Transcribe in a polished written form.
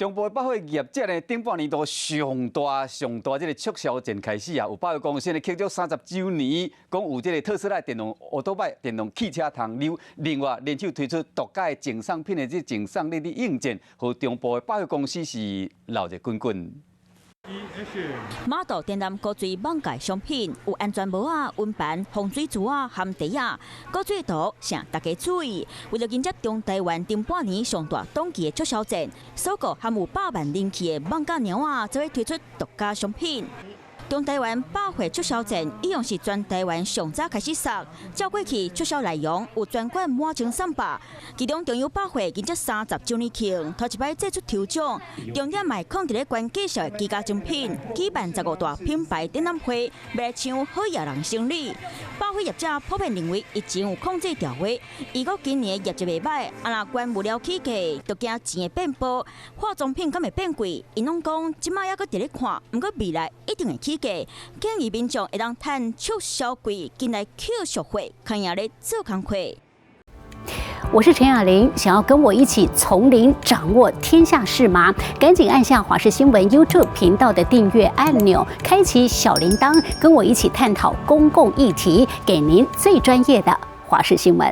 中部的百貨業者呢，頂半年度上大上大這个促銷戰開始啊！有百貨公司呢，慶祝30週年，講有這个特斯拉電動歐多拜電動汽車通溜。另外，聯手推出獨家的贈送品的這贈送禮的應戰，予中部的百貨公司是鬧熱滾滾。馬道電纜高水網界商品有安全帽仔、溫盤、防水珠仔、含袋仔，高水圖請大家注意。為了迎接中台灣頂半年上大檔期的促銷戰，首個含有百萬人氣的網咖貓仔，做伙推出獨家商品。中台灣百貨促銷戰，一樣是全台灣上早開始殺，照過去促銷內容有專櫃滿千送百，其中中友百貨迎接30週年慶，頭一擺祭出抽獎，重點賣放佇咧懸介紹的居家精品，舉辦15大品牌展覽會，賣搶好野人生理。百貨業者普遍認為疫情有控制掉位，如果今年業績袂䆀，啊若原物料起價，就驚錢會變薄，化妝品敢會變貴？𪜶攏講這擺猶閣佇咧看，毋過未來一定會起價。建議民眾會當趁促銷季進來抾俗貨，看下咧做工課。我是陳雅玲，想要跟我一起從零掌握天下事嗎？趕緊按下華視新聞 YouTube 頻道的訂閱按鈕，開啟小鈴鐺，跟我一起探討公共議題，給您最專業的華視新聞。